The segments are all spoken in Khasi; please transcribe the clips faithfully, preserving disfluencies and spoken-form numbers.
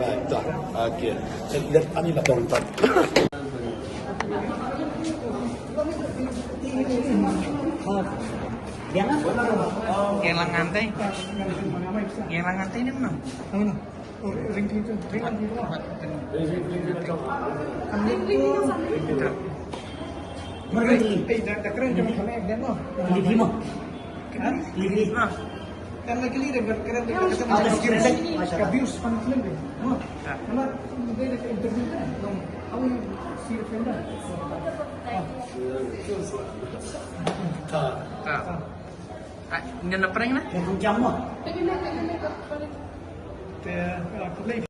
Alright, ta. Okay. Let ani la tong ta. Yang lang ngantai. Yang lang ngantai ni mana? Mana? Oh, ring ting tu. Ring ting tu. Ring ting tu. Mari. Eh, dah, dah keren jangan kena dia no. Ini dia mah. Kan? Ini. Kan lagi ni dia keren dia kata macam ka views pan film dia. No. Mana dia ada interview kan? No. How you see the film? Ah. Ah. Ah, ngan na prank na? Yang jam mo. Te, ah, pulai.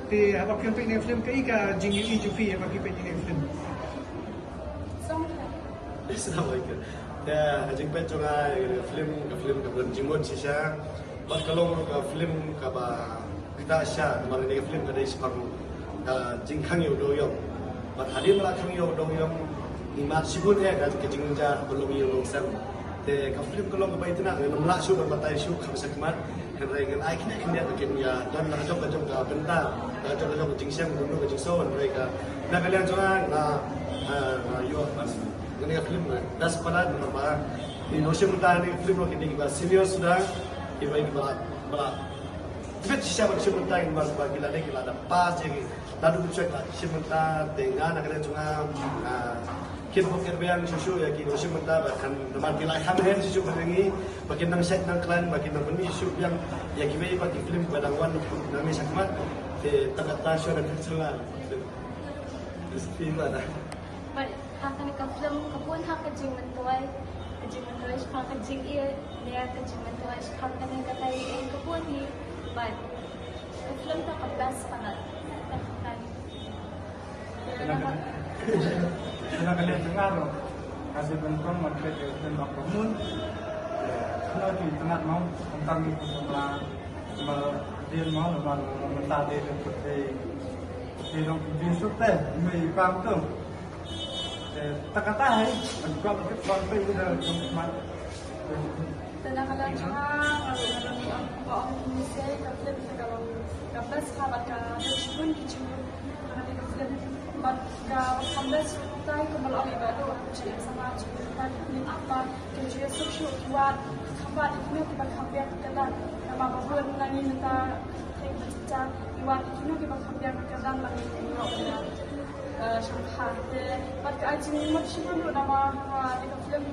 Te, haba phi peit ïa film kaei ka jingïohi jong phi haba phi peit ïa film? Assalamualaikum. Te, ha jingpeit jong nga ïa film, ka film ka bun jingmut shisha. Bad ka long ka film kaba kita sha, namar ïa ka film ka dei shaphang ka jingkhang ïa u dewïong. Bad hadien ba la khang ïa u dewïong, ngi mad shibun eh ka, ka jingjia ba long ïa u nongsem. Te ka film ka long kaba itynnad, ngam lah shuh ban batai shuh kham shakhmat. Hynrei ngan ai khyndiat khyndiat ba kin ïa don na ka jong ka jong ka bynta, na ka jong ka jong ka jingshem, ka jong ka jingso, hynrei ka na ka liang jong nga, nga, nga ïoh bas. Kane ka film nga best palat namar ba ki nongshim bynta kane ka film ruh ki dei kiba senior suda, kiba, kiba, ba la bit shisha ban shim bynta, namar ba ki la dei, ki la da pass ïa ki. Naduh mynshwa ki la shim bynta, te nga na ka liang jong nga, nga kit bok kit biang shuh shuh ïa ki nongshim bynta ba kan namar ki la kham hem shuh shuh ba ngi, ba kin nang shait nang khlaiñ, ba kin nang pynmih shuh shuh biang ïa kiwei pat ki film ba dang wan nangne shakhmat. Te tang katta shuh na ka jong nga. Bad ha kane ka film ka bun ha ka jingmyntoi, ka jingmyntoi shaphang ka jingïeit, ne ka jingmyntoi shaphang kane ka taiñ ka bun hi. Bad ka film to ka best palat. Te na ka, te na ka liang jong nga ruh, nga shu pynkrong ban peit ïa ka film ba Pyrmut. Kano ki itynnad mo, kumta ngi pynsamla, samla dien mo, namar mynta dei ka pyrthei Te long pynjin suk te, me i pam tu. Te ta kata hai, an kwah ba kit kwah peit ïa da jong khmat. Te na ka liang jong nga, nga ruh nga dang ong ba ong ni se ka film te ka long ka best ha bad ka dei shibun ki jingmut ha kane ka film. Bad ka ba kham best ruh tai kumba la ong i Bah Duh, ka jingim samla jingim bad ka jingim suk suk ki wad kham bad ïa kino kiba kham biang ka dan. Namar ba bun na ngi mynta thik ba jingchan ki wad ïa kino kiba kham biang ka dan ba ngi ïoh ïa ka shongkha. Te bad ka ai jingmut shibun ruh namar ha kane ka film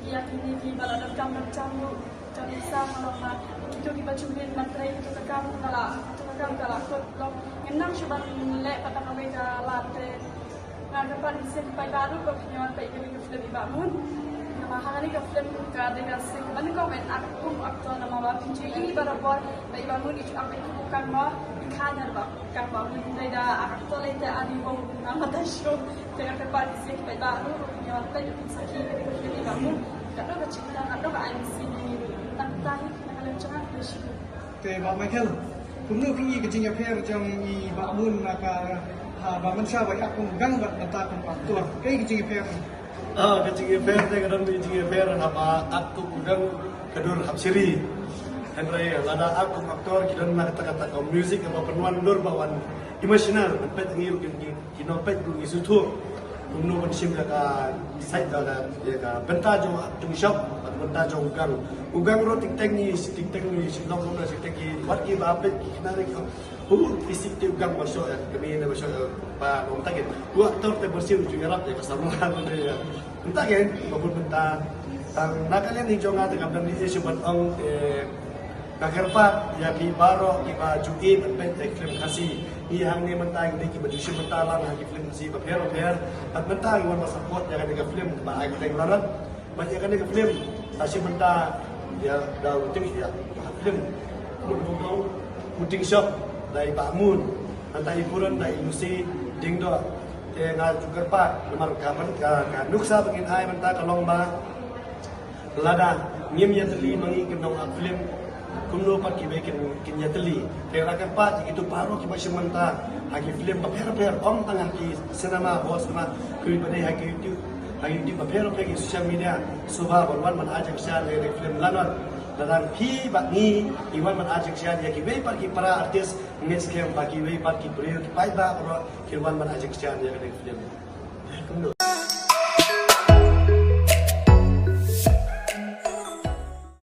ïa kine kiba la donkam donkam ruh. Jong i sa ka long ba kito kiba jumlin ban trei kito ka kam ka la, kito ka kam ka la kut long. Ngim nang shu ban leh pat da kawei ka lad te. Nga kyrpad ïa ki paidbah ruh ba phin ïa wan peit ïa kane ka film i Bah Mun. Namar ha kane ka film ka dei ka sien kaba nyngkong ban act kum actor namar ba phin ju i barabor ba i Bah Mun i ju act beit kum u kangma, i kha ïa ba u kangma. Mun dei da act actor lei te ani bong namar ta shu. Te nga kyrpad ïa ki paidbah ruh ba phin ïa wan peit phin sakhi ïa kane ka film i Bah Mun. Katno ka jingkyrkhu, katno ka ai mynsiem ïa ngi ruh. Tang tai na ka liang jong nga, khublei shibun. Te Bah Michael, kumno phi i ka jingïapher jong i Bah Mun na ka, ha, ba mynshuwa ba i act kum u gang bad mynta kum u actor? Kaei ka jingïapher? Ah, ka jingïapher te ka don ka jingïapher haba act kum u gang ka dur hap shiri. Hynrei lada act kum actor ki don na kata kata ka music kaba pynwan dur ba wan emotional, ban peit ngi ruh ki, ki, ki nongpeit ruh ngi sngewthuh. Kumno ban shim ïa ka side ka, ka, ïa ka bynta jong u acting shop bad bynta jong u gang. U gang ruh tik tek ngi, tik tek ngi, shu long kumno, tik tek ki, wat ki ba peit ki kynari ki. Hu, ki sik te u gang ba shoh ïa ka kmie ne ba shoh ïa ka kpa, ba mynta ki. U actor te ba siew ju ïarap ïa ka samla ne ïa. Mynta ki ba bun mynta. Tang na ka liang jong nga te kam dang ïa shu ban ong te nga kyrpad ïa phi baroh kiba ju ïeit ban peit ïa ki film Khasi. Ngi hangne mynta ngi dei kiba ju shim bynta lang ha ki film Khasi bapher bapher. Bad mynta ngi wan ban support ïa kane ka film kaba ai kyrteng Lanot. Bad ïa kane ka film, ta shim bynta ïa da u ting ïa film. Mut mut u ting shop da i Bah Mun, nangta i Puran da i Lucy Diengdoh. Te nga ju kyrpad namar ka ban ka, ka nuksa ba ngin ai mynta ka long ba lada ngim ïatylli ma ngi ki nong act film, kumno pat kiwei kin, kin ïatylli. Te nga kyrpad ïa kito baroh kiba shim bynta ha ki film bapher bapher, ym tang ha ki cinema hall, cinema, kiwei pat dei ha ki YouTube, ha YouTube bapher bapher, ki social media, sngewbha ban wan ban ai jingshare ïa ki film Lanot. Lada phi bad ngi ngi wan ban ai jingshare ïa kiwei pat ki para artist, ngeit skhem ba kiwei pat ki briew ki paidbah baroh kin wan ban ai jingshare ïa ki film. Kumno?